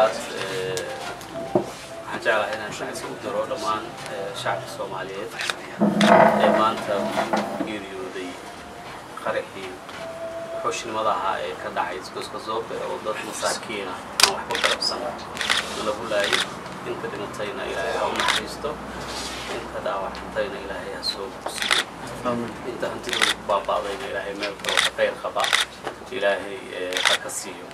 Labaad, waxaan jeclahay inaan shacabka u diro dhammaan shacabka Soomaaliyeed ee maanta geeriyooday qaraxii xushnimada ahaa ee ka dhacay Isgoyska Zoobe, oo dad masaakiina aan waxba galabsan lagu laayay. Inta dhimatayna Ilaahay ha u naxariisto, inta dhaawacantayna Ilaahay ha soo bogsiyo, inta hantidooda ku baaba'dayna Ilaahay meel kaloo ka khayr qaba Ilaahay ha ka siiyo.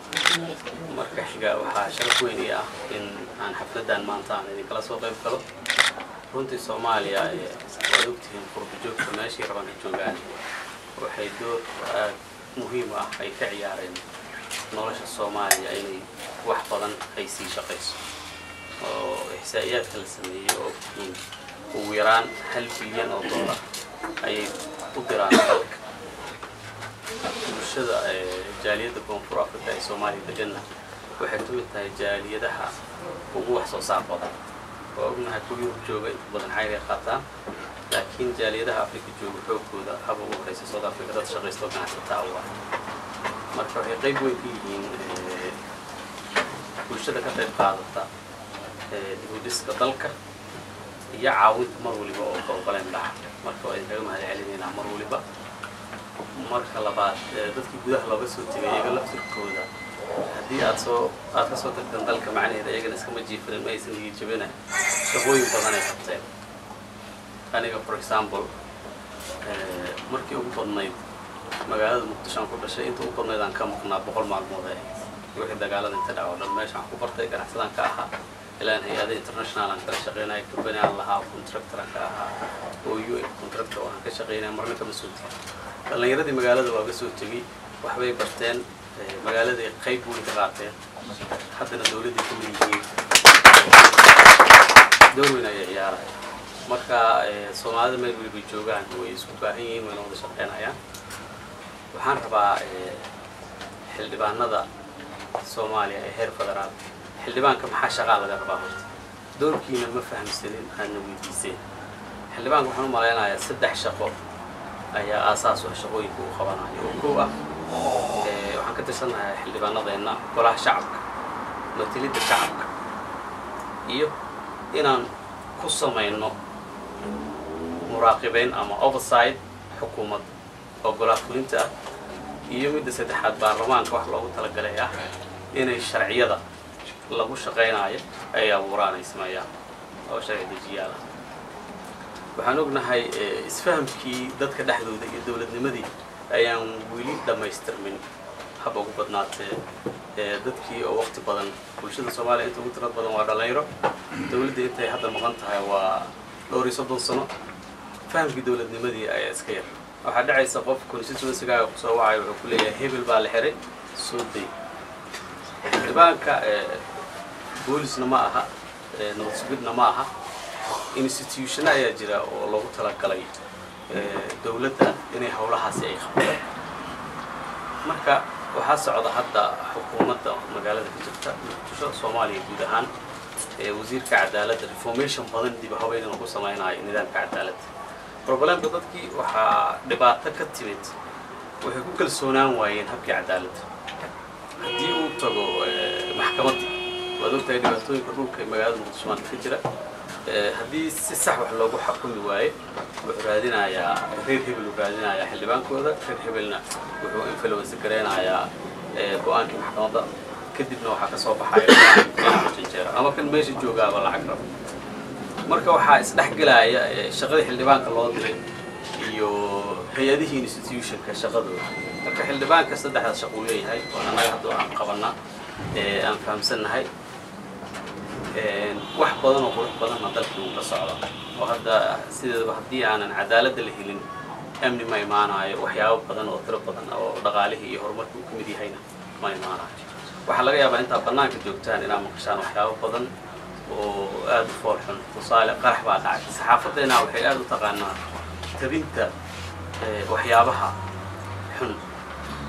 Marka xiga, waxaa sharaf weyn ii ah in aan xafladdan maanta aan idinkala soo qayb galo. Runtii Soomaaliya, waad ogtihiin, qurba joogta meeshii raban ha joogaan waxay door aad muhiim ah ay ka ciyaareen nolosha Soomaaliya inay wax badan ay sii shaqayso, oo ixsaa'iyaadka la sameeyey oo ogtihiin ugu yaraan $1 bilyan ayay u diraan dalka. Bulshada jaaliyadda Koonfur Africa ee Soomaaliya deganna waxay ka mid tahay jaaliyadaha ugu wax soo saar badan. Waa ognahay kuwa Yurub jooga inta badan xayr ay qaataan, laakiin jaaliyadaha Africa jooga xoogooda haba ugu horeysa South Africa dad shaqaysto, ganacsataa u ah. Marka waxay qayb weyn ka yihiin bulshada ka qayb qaadata dib u dhiska dalka iyo caawinta mar waliba oo problem dhaca. Marka waa idinkaga mahad celinaynaa mar waliba. Marka labaad, dadkii gudaha looga soo tegay, iyaga laftirkooda haddii aad soo aad ka soo tagteen dalka, macnaheeda iyagana iskama jiifanin, ma aysan niyad jabina, shaqooyin badan ay qabteen. Aniga, for example, markii ugu badnayd magaalada Muqdisho aan ku dhashay, inta ugu badnayd aan ka maqnaa 100 maalmood ay wixii dagaalada inta dhaco dhan. Meeshaan ku bartay, ganacsadaan ka ahaa, ilaa hay-ada international aan kala shaqeynaya, company aan lahaa, contractor aan ka ahaa oo UN contractor oo aan ka shaqeynaya. Marna kama soo tegin. Dhallinyaradii magaalada waa ka soo tegey, waxbay barteen, magaaladay qayb weyn ka qaateen, haddana dawladday ka mid yihiin, door weyn ayay ciyaaraya. Marka Soomaalida meel walibay joogaan way isku baahan yihiin, wayna wada shaqeynayaan. Waxaan rabaa xildhibaanada Soomaaliya ee heer federaal, xildhibaanka maxaa shaqaa laga rabaa? Horta doorkiina ma fahamsanin aadna weydiiseen. Xildhibaanka waxaan u malaynayaa saddex shaqo ayaa aasaas u ah shaqooyinka uu qabanayo, oo kow ah, waxaan ka tirsannahay xildhibaanadeenna golaha shacabka, matalidda shacabka iyo inaan ku samayno muraaqibeyn ama oversight xukuumadda oo golaha fulinta ah, iyo midda saddexaad, baarlamaanka wax loogu talagalay ah inay sharciyada lagu shaqaynayo ay abuuraan, ay sameeyaan oo sharci dejiyaal ah. Waxaan ognahay isfahamkii dadka dhexdooda iyo dowladnimadii ayaan weli dhammaystirmin, haba ugu badnaatee dadkii oo waqti badan. Bulshada Soomaaliya inta ugu tirad badan waa dhallinyaro. Dowladda intay hadda maqan tahay waa dhowr iyo 30 sano. Fahamkii dowladnimadii ayaa iska yar. Waxaa dhacaysa qof constituency-gaaga kusoo wacayo, wuxuu ku leeyahay hebel baa la xiray, soo day. Xildhibaanka boolisna ma aha, nabad sugidna ma aha. Institution-o ayaa jira oo loogu talagalay dowladda inay howlahaasi ay qabtaan. Marka waxaa socda hadda xukuumadda magaalada ka jirta Muqdisho, Soomaaliya guud ahaan, wasiirka cadaaladda reformation badan, dib habeyn inuu ku samaynayo nidaamka cadaaladda. Problem-ka dadkii waxaa dhibaato ka timid, waxay ku kalsoonaan waayeen habkii cadaaladda. Haddii uu tago maxkamaddii, waad ogtahay dhibaatooyinka dhulka ee magaalada Muqdisho maanta ka jira, haddii si sax wax loogu xukumi waaye, wuxuu raadinayaa reer hebel, uu raadinayaa xildhibaankooda. Reer hebelna wuxuu influence gareynayaa go-aankii maxkamadda. Kadibna waxaa ka soo baxaya go-aan dhinaca janjeera ama kan meesha joogaaba lacag rabo. Marka waxaa isdhex gelaya shaqadii xildhibaanka loo diray iyo hay-adihii institution-ka shaqadooda. Marka xildhibaanka saddexdaas shaqo uu leeyahay oo annaga hadda aan qabana aan fahamsannahay. Wax badan oo qurux badanna dalkii wuu ka socda, oo hadda sideedaba haddii aanan cadaaladda la helin, amni ma imaanayo, waxyaabo badan oo tiro badan oo dhaqaalihii iyo horumarkii uu ka mid yahayna ma imaanayo. Waxaa laga yaabaa intaad bannaanka joogtaan inaad maqashaan waxyaabo badan oo aada u fool xun. Tusaale, qarax baa dhacay. Saxaafadeena waxay aada u taqaanaa tabinta waxyaabaha xun.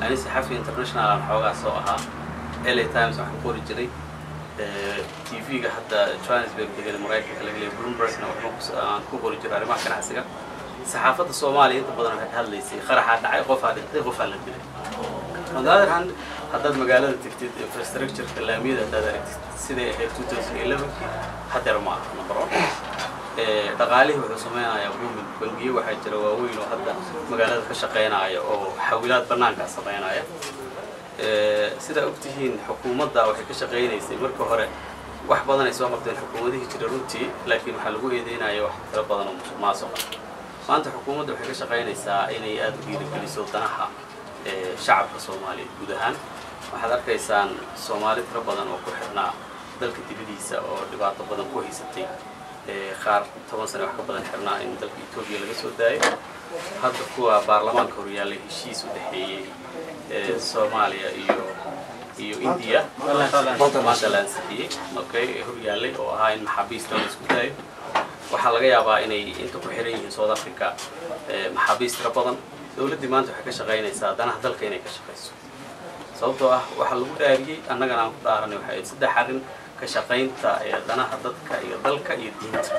Ani saxafi international aan xoogaa soo ahaa, LA Times waxaan ku qori jiray, TV-ga hadda Johannesburg degan Maraykanka laga leeyahay Bloombergna waxba aan ku qori jiray arrimaha ganacsiga. Saxaafadda Soomaaliya inta badan waxay ka hadlaysay qaraxaa dhacay, qofaa dhintay, qofaa la dilay. On the other hand, haddaad magaalada tegtid, infrastructure-ka laamiyada haddaad aragtid, Siday ahayd 2011kii hadeer ma aha, number one. Dhaqaalihii wuxuu sameynayaa booming. Bangiyo waxaa jira waaweyn oo hadda magaalada ka shaqeynaya oo xawilaad bannaankaa sameynaya. Sidaa ogtihiin, xukuumadda waxay ka shaqeynaysay marka hore wax badan ay soo qabteen xukuumadihii jira runtii, laakiin waxaa lagu eedeynaya wax tiro badan oo musuq maasuqa. Maanta xukuumadda waxay ka shaqaynaysaa inay aada u dhiirigeliso danaha shacabka Soomaaliyeed guud ahaan. Waxaad arkaysaan Soomaali tiro badan oo ku xirnaa dalka dibadiisa oo dhibaato badan ku haysatay, qaar 10 sane wax ka badan xirnaa, in dalka Etoobiya laga soo daayo. Hadda kuwa baarlamaanka horyaallay heshiis u dhexeeyey Soomaaliya iyo India maanta la ansixiyey, okay, horyaallay oo ahaa in maxaabiista la isku daayo. Waxaa laga yaabaa inay inta ku xiran yihiin South Africa maxaabiis tiro badan. Dowladdii maanta waxay ka shaqaynaysaa danaha dalka inay ka shaqayso, sababtoo ah waxaa lagu dhaariyey, annagana aan ku dhaaranay, waxay ahayd saddex arrin: ka shaqaynta danaha dadka iyo dalka iyo diinta.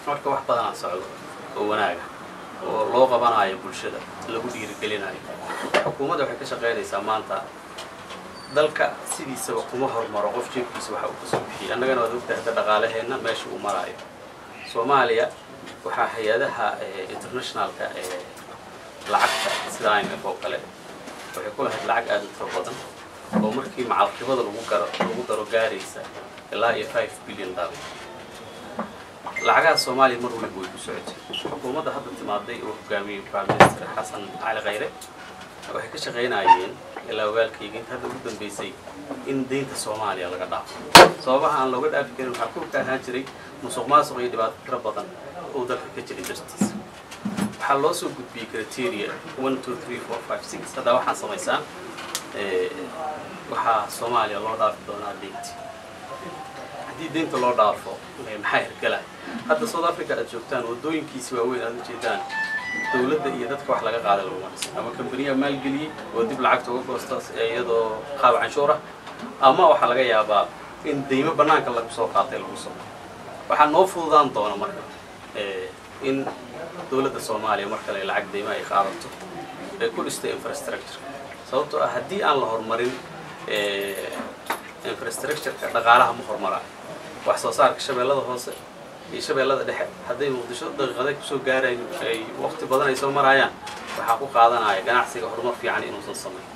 Marka wax badanaa socdo oo wanaaga oo loo qabanayo bulshada, lagu dhiirigelinayo. Xukuumadda waxay ka shaqaynaysaa maanta dalka sidiisaba kuma hormaro qof jeebkiisa waxa uu kasoo bixiyay. Annagana waad ogtahay hadda dhaqaalaheenna meesha uu maraayo. Soomaaliya waxaa hay-adaha internationalka ee lacagta sida IMF oo kale waxay ku lahayd lacag aada u tiro badan oo markii macalqibada lagu garo lagu daro gaaraysa ilaa iyo $5 billion. Lacagaha Soomaaliya mar waliba way ku socotay. Xukuumadda hadda timaaday oo hogaamiyey Prime Minister Xasan Cali Khayre waxay ka shaqaynayeen ilaa ogaalkayga inta hadda ugu dambeysay in deynta Soomaaliya laga dhaafo. Sababaha aan looga dhaafi karin waxaa ku ka ahaan jiray musuq maasuq iyo dhibaato tiro badan oo dalka ka jiray dartiisa. Waxaa loo soo gudbiyey criteria one, two, three, four, five, six. Haddaa waxaan samaysaan, waxaa Soomaaliya loo dhaafi doonaa deynti. Haddii deynta loo dhaafo, maxaa hirgalaya? Hadda South Africa aad joogtaan, waddooyinkiisi waaweyn aad ujeedaan, dowladda iyo dadka wax laga qaaday laguma dhisin, ama kambaniya maalgeliyey oo dib lacagta uga goosta iyadoo qaab canshuur ah, ama waxaa laga yaabaa in deymo bannaanka lagu soo qaatay lagu soo. Waxaa noo fududaan doona marka in dowladda Soomaaliya mar kale lacag deymo ay qaadato ay ku dhistay infrastructure, sababtoo ah haddii aan la horumarin infrastructure-ka, dhaqaalaha ma horumaraayo. Wax soo saarka Shabeellada Hoose iyo Shabeellada Dhexe hadday Muqdisho daqiiqaday kusoo gaarayn, ay waqti badan ay soo maraayaan, waxaa ku qaadanaya ganacsiga horumar fiican inuusan samayn.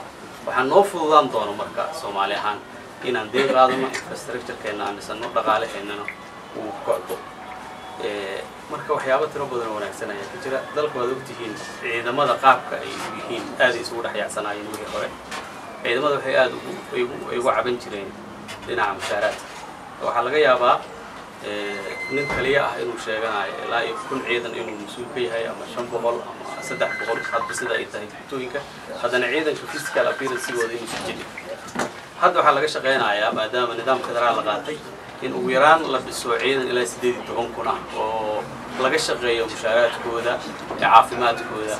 Waxaa noo fududaan doono marka Soomaali ahaan inaan deyn qaadano, infrastructure-keenna aan dhisano, dhaqaalaheennana uu kocdo. Marka waxyaabo tiro badan oo wanaagsan ayaa ka jira dalka. Waad ogtihiin ciidamada qaabka ay u yihiin, aaday isugu dhex yaacsanaayeen wixii hore. Ciidamada waxay aada ugu caban jireen dhinaca mushaaraadka. Waxaa laga yaabaa nin kaliya ah inuu sheeganayo ilaa iyo 1000 ciidan inuu mas-uul ka yahay, ama 500 ama 300, hadba sida ay tahay dugtooyinka, haddana ciidanka physical appearance-gooda inuusan jirin. Hadda waxaa laga shaqeynayaa, maadaama nidaam federaal la qaatay, in ugu yaraan la dhiso ciidan ilaa 18,000 ah oo laga shaqeeyo mushaaraadkooda, caafimaadkooda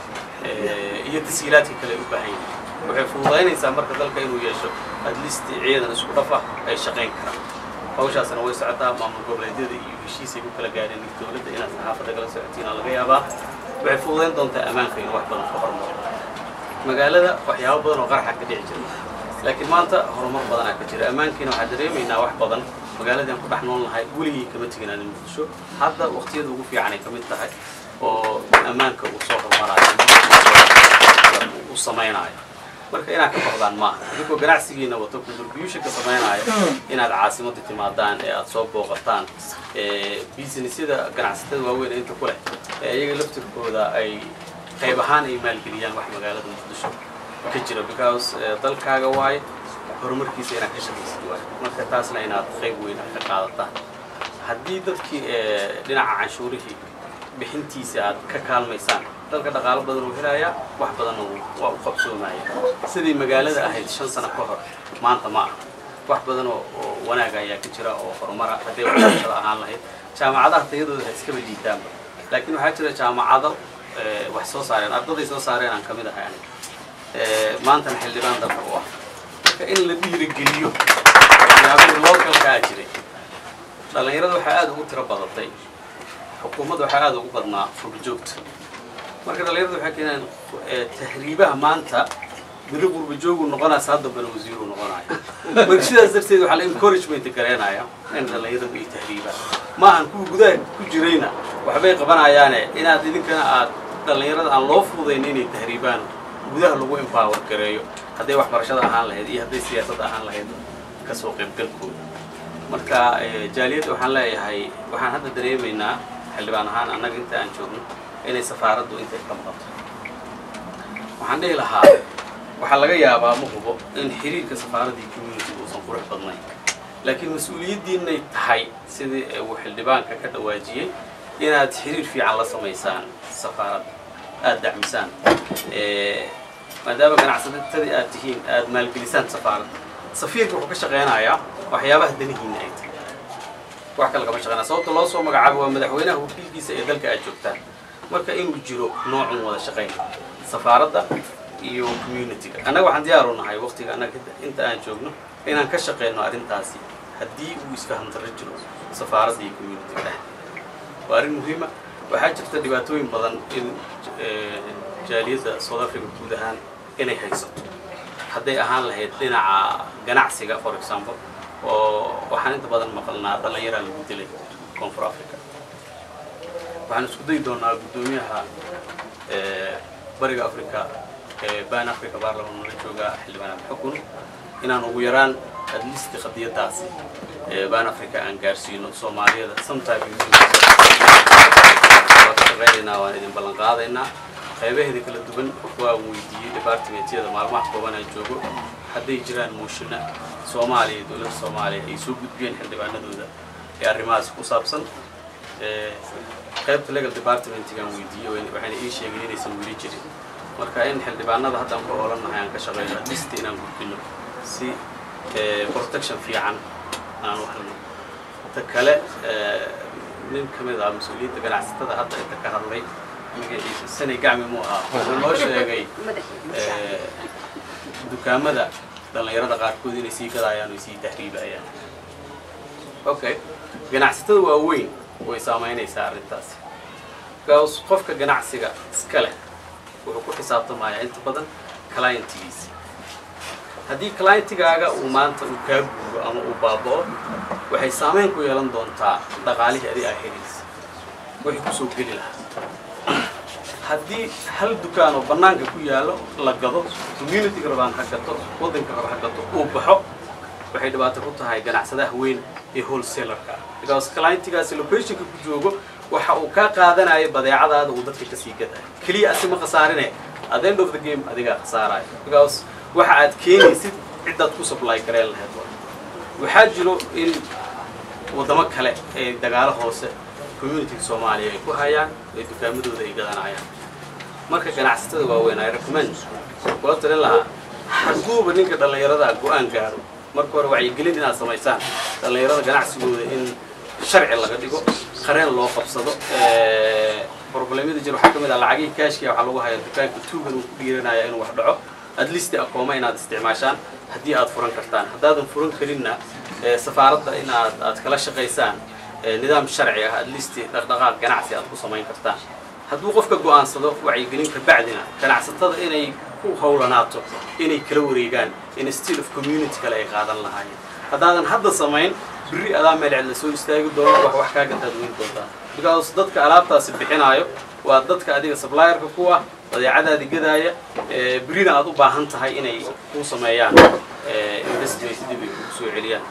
iyo tashiilaadka kale ay u baahan yihiin. Waxay fududaynaysaa marka dalka inuu yeesho at least ciidan isku dhaf ah ay shaqayn karaan. Hawshaasna way socotaa. Maamul goboleedyada iyo heshiisay ku kala gaareen dowladda inaad saxaafadda kala socotiin laga yaabaa. Waxay fududayn doontaa ammaanka inuu wax badan ka horumaro magaalada. Waxyaabo badan oo qaraxa ka dhici jira, laakiin maanta horumar badanaa ka jira. Ammaankiina waxaa dareemaynaa wax badan magaaladii aan ku dhex nool nahay. Weligii kama tegin aan Muqdisho. Hadda waqtiyada ugu fiican ay ka mid tahay oo ammaanka uu soo horumarayo, uu samaynayo. Marka inaad ka baqdaan maaha idinkoo ganacsigiina wato, contribution ka samaynayo, inaad caasimadda timaadaan ee aad soo booqataan businessyada ganacsatada waaweyn ee inta ku leh ee iyaga laftirkooda ay qayb ahaan ay maalgeliyaan wax magaalada Muqdisho ka jira, because dalkaaga waaye, horumarkiisa inaad ka shaqaysid waaye. Marka taasna inaad qayb weyn aad ka qaadataan. Haddii dadkii dhinaca canshuurihii bixintiisa aad ka kaalmaysaan, dalka dhaqaalo badan uu helayaa, wax badanna waa u qabsoomaya. Sidii magaalada ahayd 5 sano ka hor maanta ma aha. Wax badan oo wanaag ayaa ka jira oo horumara. Hadday waxbarashada ahaan lahayd, jaamacadaha tayadooda ha iskaba liitaanba, laakiin waxaa jira jaamacado wax soo saareen, ardaday soo saareen aan kamid ahay aniga, maantana xildhibaan dalka u ah. Marka in la dhiirigeliyo waxyaabihii localkaa jiray. Dhallinyarada waxaa aada ugu tiro badatay xukuumadda, waxaa aada ugu badnaa furjoogta. Marka dhallinyarada waxay keeneen tahriibaha maanta. Beri qurba joogu noqonaa, saa dambena wasiiruu noqonaya. Marka sidaas darteed waxaa la encouragement gareenaya in dhallinyaradu ay tahriibaan. Maahan kuwa gudaha ku jirayna waxbay qabanayaane, inaad idinkana aad dhallinyarada aan loo fududayn inay tahriibaan, gudaha lagu empower gareeyo, hadday waxbarashada ahaan lahayd iyo hadday siyaasadda ahaan lahayd kasoo qaybgalkooda. Marka jaaliyadda waxaan leeyahay, waxaan hadda dareemaynaa xildhibaan ahaan annaga inta aan joogno inay safaaraddu intay ka maqanto. Waxaan dhihi lahaa, waxaa laga yaabaa, ma hubo, in xiriirka safaaradda iyo community uusan qurux badnayn, laakiin mas-uuliyaddiinay tahay, sidii uu xildhibaanka ka dhawaajiyey, inaad xiriir fiican la samaysaan safaaradda, aada dacmisaan, maadaama ganacsatadii aad tihiin, aada maalgelisaan safaaradda. Safiirka wuxuu ka shaqeynayaa waxyaabaha danihiina ay tahay, wax kale kama shaqeynaya. Sababta loo soo magacaabo waa madaxweynaha wakiilkiisa ee dalka aad joogtaan. Marka inuu jiro noocun wada shaqayn safaaradda iyo community-ga. Annaga waxaan diyaar u nahay waqtiga annaga inta aan joogno inaan ka shaqeyno arrintaasi, haddii uu isfaham darro jiro safaaradda iyo community-ga dhexdeeda. Waa arrin muhiima. Waxaa jirta dhibaatooyin badan in jaaliyadda South Africa guud ahaan inay haysato, hadday ahaan lahayd dhinaca ganacsiga, for example, oo waxaan inta badan maqalnaa dhallinyaraa lagu dilay Koonfur Africa. Waxaan isku dayi doonaa guddoomiyaha Bariga Africa ee Pan Africa Parliament nala jooga, xildhibaan Abdixukun, inaan ugu yaraan at least qadiyadaasi Pan Africa aan gaarsiino Soomaaliyada sometime. Waa ka shaqaynaynaa, waan idin ballan qaadaynaa. Qaybaheeda kala duwan waan weydiiyey departmentyada maalmaha kooban aan joogo hadday jiraan mooshina Soomaaliya, dowladda Soomaaliya ay soo gudbiyeen xildhibaanadooda ee arrimahaas ku saabsan. Qaybta legal departmentgaan weydiiyey, waxayna ii sheegeen inaysan weli jirin. Marka in xildhibaanada haddaan ku oolannahay aan ka shaqeyno at least inaan gudbino si protection fiican aan u helno. Ta kale, nin ka mid ah mas-uuliyiinta ganacsatada hadda inta ka hadlay, magaciisa Sanay Gacmi muu ahaa, wuxuu noo sheegay dukaamada dhallinyarada qaarkood inay sii gadaayaan oo sii tahriibayaan. Okay, ganacsatada waaweyn way saamaynaysaa arrintaasi, because qofka ganacsiga iska leh wuxuu ku xisaabtamayaa inta badan clientigiisa. Haddii clientigaaga uu maanta uu kaa guuro ama uu baaba'o, waxay saamayn ku yeelan doontaa dhaqaalihii adi aa helaysa, wixii kusoo geli lahaa. Haddii hal dukaan oo bannaanka ku yaallo la gado, community-ga rabaan ha gato, waddanka raba ha gato, uu baxo, waxay dhibaato ku tahay ganacsadaha weyn ee wholesalerka ah, because clientigaasi locationka ku joogo waxa uu kaa qaadanayo badeecadaada uu dadka kasii gadayo. Keliya asi ma khasaarine, at the end of the game adigaa khasaarayo, because waxa aad keenaysid ciddaad ku supply gareen lahayd. Waxaa jiro in waddamo kale ee dagaalo hoose community-ga Soomaaliya ay ku hayaan, ee dukaamadooda ay gadanayaan. Marka ganacsatada waaweyn ay recommend kula talin lahaa, hadduuba ninka dhallinyarada go-aan gaaro, marka hore wacyigelin inaad samaysaan dhallinyarada ganacsigooda, in sharci laga dhigo, qareen loo qabsado. Problemyada jir waxaa ka mid ah lacagihii kaashkiya waxaa lagu hayaa dukaanka, tuugan uu ku dhiiranaya inuu wax dhaco. At least akooma inaad isticmaashaan haddii aad furan kartaan. Haddaadan furan karinna, safaaradda inaad aad kala shaqaysaan nidaam sharci ah, at least dhaqdhaqaaq ganacsi aad ku samayn kartaan. Hadduu qofka go'aansado, wacyigelin ka bacdina, ganacsatada inay ku howlanaato inay kala wareegaan instead of community kale ay qaadan lahaayeen. Haddaadan hadda samayn, berri adaa meel cid la soo istaagi doono, wax kaa gantaad weyn doontaa, because dadka alaabtaasi bixinaayo waa dadka adiga supplierka ku ah, badeecadaadi gadaaya, berrina aad u baahan tahay inay kuu sameeyaan investment dib ay kugu soo celiyaan.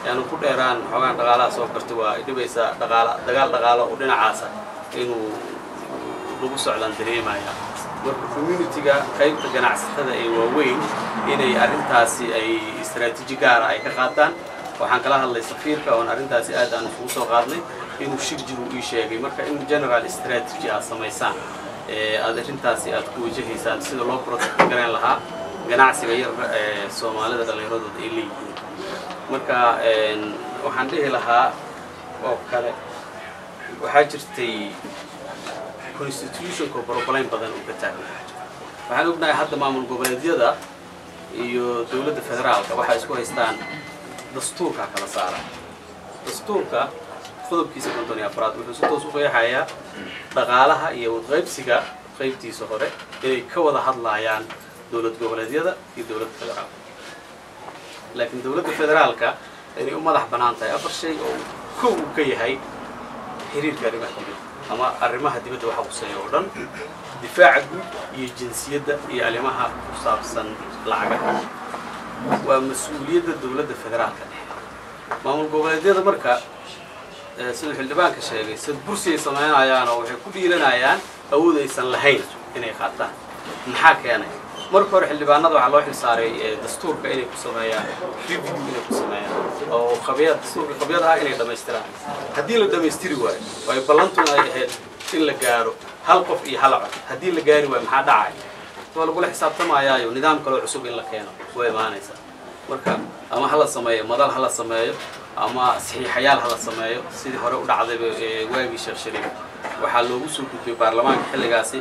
Yaanu ku dheeraan xoogaan dhaqaalaha soo garta, waa ay dhibaysaa dhaqaala, dagaal dhaqaalo oo dhinacaasa inuu lagu socdaan dareemaya. Marka community-ga qaybta ganacsatada ee waaweyn inay arrintaasi ay istaraatiiji gaara ay ka qaataan. Waxaan kala hadlay safiirka oon arrintaasi aad aan isugu soo qaadnay inuu shir jir uu ii sheegay. Marka in general strategy aad samaysaan aad arrintaasi aad ku wajahaysaan, sida loo protect garayn lahaa ganacsiga yar ee Soomaalida dhallinyaradooda ay leeyihiin. Marka waxaan dhihi lahaa oo kale, waxaa jirtay constitutionka problem badan uu ka taagnaa. Waxaan ognahay hadda maamul goboleedyada iyo dowladda federaalka waxay isku haystaan dastuurka kala saara. Dastuurka qodobkiisa 54aad wuxuu si toos u qeexayaa dhaqaalaha iyo wadqaybsiga qaybtiisa hore inay ka wada hadlaayaan Dowlad goboleedyada iyo dowladda federaalka. Laakiin dowladda federaalka inay u madax bannaan tahay afar shay oo kow uu ka yahay xiriirka arrimaha dibadda ama arrimaha dibadda waxa quseeya oo dhan, difaaca guud iyo jinsiyadda iyo arrimaha ku saabsan lacagaha, waa mas-uuliyadda dowladda federaalka dhexe. Maamul goboleedyada marka, siduu xildhibaanka sheegay, sad bursi ay samaynayaan oo waxay ku dhiiranayaan awood aysan lahayn inay qaataan. Maxaa keenay? Marka hore xildhibaanada waxaa loo xilsaaray dastuurka inay ku sameeyaan review, inay ku sameeyaan oo qabyad dastuurka qabyada ah inay dhammaystiraan. Haddii la dhammaystiri waayo, waayo ballantuna ay ahayd in la gaaro hal qof iyo hal cod, haddii la gaari waayo maxaa dhacay? Waa lagula xisaabtamayaayo, nidaam kaloo cusub in la keeno way imaanaysaa. Marka ama hala sameeyo madal hala sameeyo ama saxiixayaal hala sameeyo, sidii hore u dhacdayba waagii Sheekh Shariif waxaa loogu soo gudbay baarlamaanka xilligaasi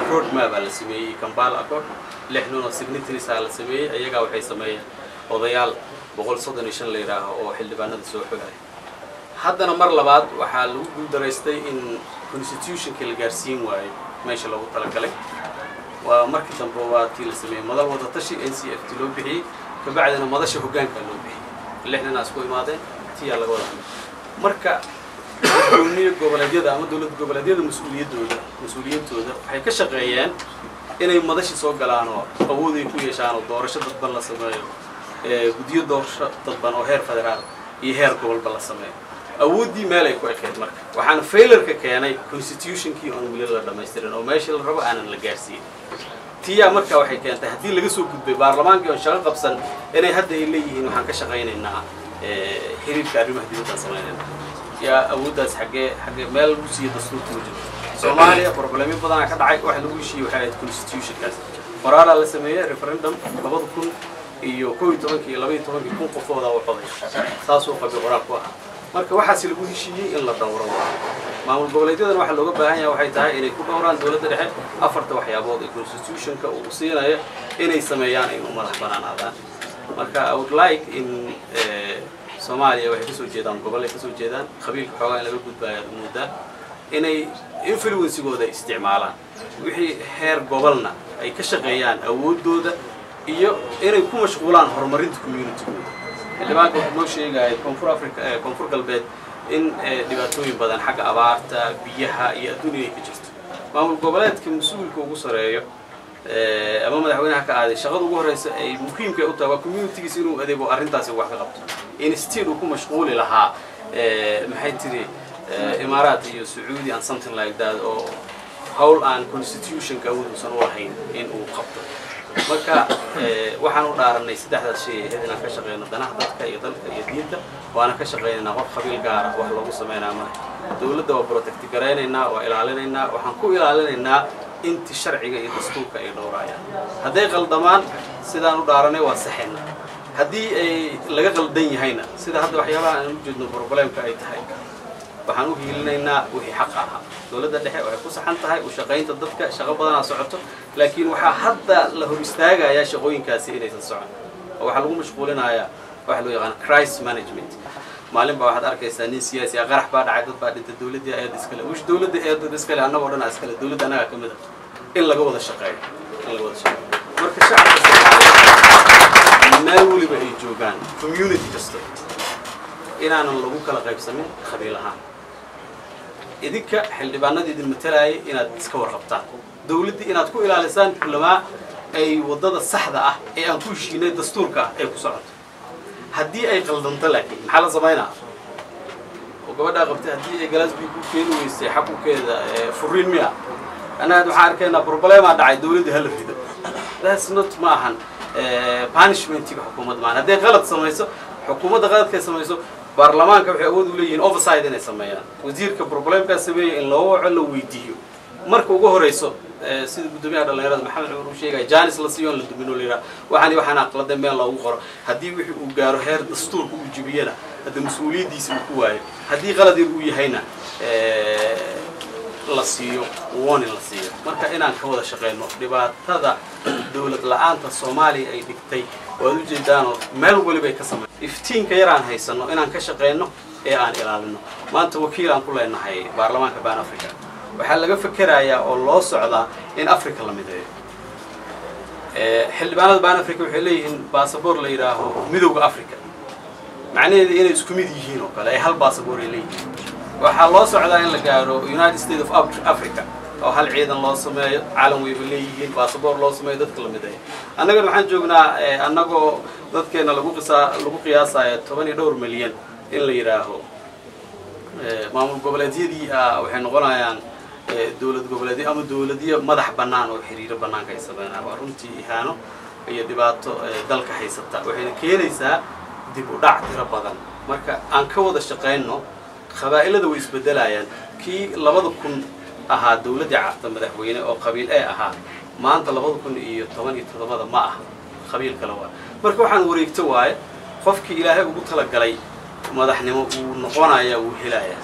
road map aa la sameeyey, Kampala Accord, 6 nin oo signatories aa la sameeyey. Iyagaa waxay sameeyeen odayaal 135 la yidhaaho oo xildhibaanada soo xogaya. Haddana mar labaad waxaa lagu guuldaraystay in constitutionka la gaarsiin waayo meesha loogu talagalay. Waa markii dambe waa tii la sameeyey madal wadatashi NCFT loo bixiyey, kabacdina madasha hoggaanka loo bixiyey, 6 ninaa isku imaadeen, tiyaa laga wada hadlay. Marka gudoomiye goboleedyada ama dowlad goboleedyada mas-uuliyadooda waxay ka shaqeeyeen inay madashi soo galaan oo awood ay ku yeeshaan oo doorasho dadban la sameeyo, guddiyo doorasho dadban oo heer federaal iyo heer gobolba la sameeyo. Awooddii meel ay ku ekeyd. Marka waxaana failureka keenay constitutionkii oon weli la dhammaystirin oo meeshii la rabo aanan la gaarsiin. Tiyaa marka waxay keentay, haddii laga soo gudbay baarlamaankii oon shaqo qabsan, inay hadda ay leeyihiin waxaan ka shaqaynaynaa xiriirka arrimaha dibaddaan samaynayna. Yaa awooddaas xaggee meel lagu siiyo dastuurka? Ma jirto. Soomaaliya problemyo badanaa ka dhacay. Waxa lagu heshiiyey waxay ahayd constitutionkaas. Qoraalaa la sameeyey, referendum 2011-kii iyo 12-kii 1000 qofoodaa u coday, saasuu qabay qoraal ku ahaa. Marka waxaasi lagu heshiiyey in la dhowro. Maamul goboleedyadan waxaa looga baahan yahay waxay tahay inay ku dhowraan dowladda dhexe afarta waxyaabood ee constitutionka uu siinayo inay sameeyaan, in u madax banaanaadaan. Marka I would like in Soomaaliya waxay kasoo jeedaan gobolay kasoo jeedaan, qabiilka xoogaa in laga gudbaayo aad moodaa, inay influencigooda isticmaalaan, wixii heer gobolna ay ka shaqeeyaan awooddooda iyo inay ku mashquulaan horumarinta communitygooda. Xildhibaanka wuxuu noo sheegaya Koonfur Africa, Koonfur Galbeed, in dhibaatooyin badan xagga abaarta, biyaha iyo adduun inay ka jirto. Maamul goboleedka mas-uulka ugu sareeyo ama madaxweynaha ka aaday, shaqada ugu horeysa ay muhiimka u tahay waa communitygiisa inuu adeego, arrintaasi wax ka qabto, instead uu ku mashquuli lahaa maxay tiri Imaaraat iyo Sacuudi and something like that, oo hawl aan constitutionka awood uusan u lahayn in uu qabto. Marka waxaan u dhaaranay saddexdaas shay ahayd inaan ka shaqeyno danaha dadka iyo dalka iyo diinta, waana ka shaqeynaynaa. Qof qabiil gaara wax loogu sameynaa male. Dowladda waa protect garaynaynaa, waa ilaalinaynaa. Waxaan ku ilaalinaynaa inti sharciga iyo dastuurka ay dhowraayaan. Hadday qaldamaan, sidaan u dhaaranay waa saxayna. Haddii ay laga qaldan yahayna, sida hadda waxyaabaha aan u jeedno problemka ay tahay, waxaan u hiilinaynaa wixii xaqa ahaa. Dowladda dhexe waxay ku saxan tahay u shaqaynta dadka, shaqo badanaa socoto, laakiin waxaa hadda la hor istaagayaa shaqooyinkaasi inaysan socon oo waxaa lagu mashquulinayaa waxa loo yaqaan crisis management. Maalin baa waxaad arkaysaa nin siyaasi ah, qarax baa dhacay, dad baa dhintay, dowladdii eed iskale. Wish dowladda eedad iskale, annagoo dhan iskale, dowladda annagaa ka mid a, in laga wada shaqeeyo, in laga wada shaqeeyo. Marka shacabka Soomaaliyeed meel weliba ay joogaan, community kasta, inaanan lagu kala qaybsamin qabiil ahaan. Idinka xildhibaanada idin matalaayay inaad iska warqabtaan, dowladdii inaad ku ilaalisaan kulamaa ay waddada saxda ah ee aan ku heshiinay dastuurka ah ay ku socoto. Haddii ay qaldanto laakiin maxaa la samaynaa? Oo gabadhaa qabtay haddii ay galaas biyo ku keeni weysay xaqukeeda furiin miya? Annaga waxaan arkaynaa problemaa dhacay, dowladdii hala rido. That's not, ma ahan punishmentiga xukuumadda maahan. Hadday qalad samayso, xukuumadda qaladkay samayso, baarlamaanka waxay awood u leeyihiin oversight inay sameeyaan. Wasiirka problemkaa sameeyey in loo waco, la weydiiyo marka ugu horeyso, sida guddoomiyaha dhalinyarada Maxamed Cumar uu sheegaya, chance la siiyo on la dumin oo la yidhaha waxaan waxaan aqladay meel loogu qoro. Haddii wixii uu gaaro heer dastuurka uu jibiyana, hadda mas-uuliyaddiisa uu ku waayo. Haddii qalad yar uu yahayna, la siiyo warning la siiyo. Marka inaan ka wada shaqeyno dhibaatada dowlad la-aanta Soomaaliya ay dhigtay waad ujeedaanoo meel walibay ka samey. Iftiinka yar aan haysano inaan ka shaqeyno ee aan ilaalino. Maanta wakiil aan ku leenahay baarlamaanka Pan Africa. Waxaa laga fekerayaa oo loo socdaa in Africa la mideeyo. Xildhibaanada Pan Africa waxay leeyihiin baasaboor la yidhaaho Midowda Africa, macnaheedu inay isku mid yihiin oo kale, ay hal baasaboor ay leeyihiin. Waxaa loo socdaa in la gaaro United States of Africa oo hal ciidan loo sameeyo, caalam wayba leeyihiin, baasaboor loo sameeyo, dadka la mideeyo. Annagana waxaan joognaa annagoo dadkeena lagu qisaa lagu qiyaasayo 10 iyo dhowr milyan in la yidhaaho maamul goboleedyadii waxay noqonayaan dowlad goboleedyo ama dowladyo madax bannaan oo xiriiro bannaanka ay sameynayaan. Waa runtii ihaano iyo dhibaato dalka haysata, waxayna keenaysaa dib u dhac tiro badan. Marka aan ka wada shaqayno. Qabaa'ilada way isbedelayaan. Kii 2000 ahaa dowladdii Carta madaxweyne oo qabiil ee ahaa, maanta 2017-da ma aha, qabiil kale waa. Marka waxaan wareegto waaye, qofkii Ilaahay ugu talagalay madaxnimo uu noqonaya, wuu helayaa.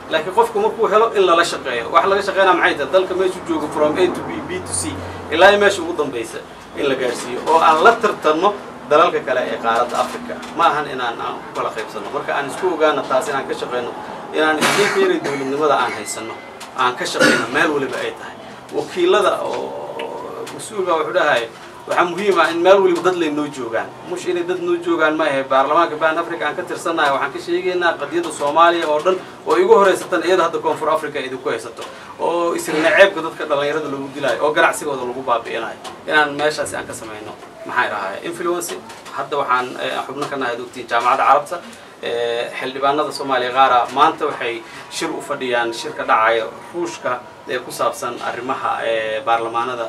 Laakiin qofku markuu helo in lala shaqeeyo. Waxa laga shaqeynaya maxay tahay? Dalka meeshuu joogo, from A to B, B to C, ilaa meesha ugu dambaysa in la gaarsiiyo oo aan la tartanno dalalka kale ee qaaradda Africa. Ma ahan inaan aan ku kala qaybsanno. Marka aan isku ogaano taas, inaan ka shaqeyno inaan isdinka yaray dowladnimada aan haysanno, aan ka shaqeyno meel waliba ay tahay. Wakiilada oo mas-uulka wuxuu dhahay, waxaa muhiim ah in meel waliba dad lay noo joogaan. Mush inay dad noo joogaan ma ahe. Baarlamaanka Pan Africa aan ka tirsannahay waxaan ka sheegaynaa qadiyadda Soomaaliya oo dhan oo igu horeysatan iyada hadda Koonfur Africa idinku haysato, oo isrinaceebka dadka dhallinyarada lagu dilaayo oo ganacsigooda lagu baabi'inayo, inaan meeshaasi aan ka samayno, maxay ahaay, influence. Hadda waxaan xubno ka nahay, ogtiin, Jaamacadda Carabta. Xildhibaanada Soomaaliya qaara maanta waxay shir u fadhiyaan shirka dhacaya Ruushka ee ku saabsan arrimaha baarlamaanada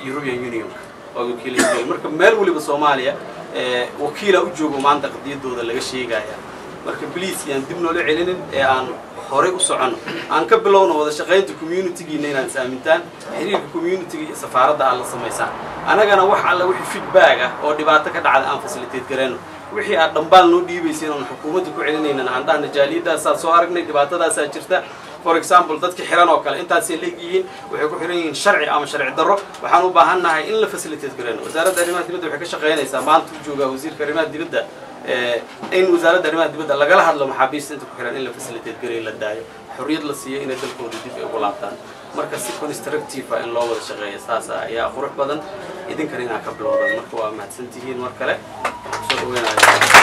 European Unionka oo wakiila. Marka meel waliba Soomaaliya wakiila u joogo maanta qadiyadooda laga sheegaya. Marka please, yaan dib noola celinin ee aan horey u soconno. Aan ka bilowno wada shaqaynta communitygiina, inaan is aamintaan, xiriirka communityga iyo safaaradda aad la samaysaan. Annagana wax alla wixii feedback ah oo dhibaato ka dhacda aan facilitate gareyno. Wixii aad dhambaal noo dhiibaysa inaan xukuumadda ku celinaynan, aan dhahna jaaliyadaasaa soo aragnay, dhibaatadaasaa jirta. For example, dadka xiran oo kale intaasay leegyihiin, waxay ku xiran yihiin sharci ama sharci darro, waxaan u baahan nahay in la facilitate gareyno. Wasaaradda Arrimaha Dibadda waxay ka shaqaynaysaa, maanta u joogaa wasiirka arrimaha dibadda, in Wasaaradda Arrimaha Dibadda lagala hadlo maxaabiista inta ku xiran in la facilitate gareyo, la daayo, xorriyad la siiyo inay dalkooda dib ay ugu laabtaan. Marka si constructive ah in loo wada shaqeeyo saas ayaa qurux badan, idinkana inaa ka bilowdan. Marka waa mahadsantihiin mar kale, soo dhaweynaya.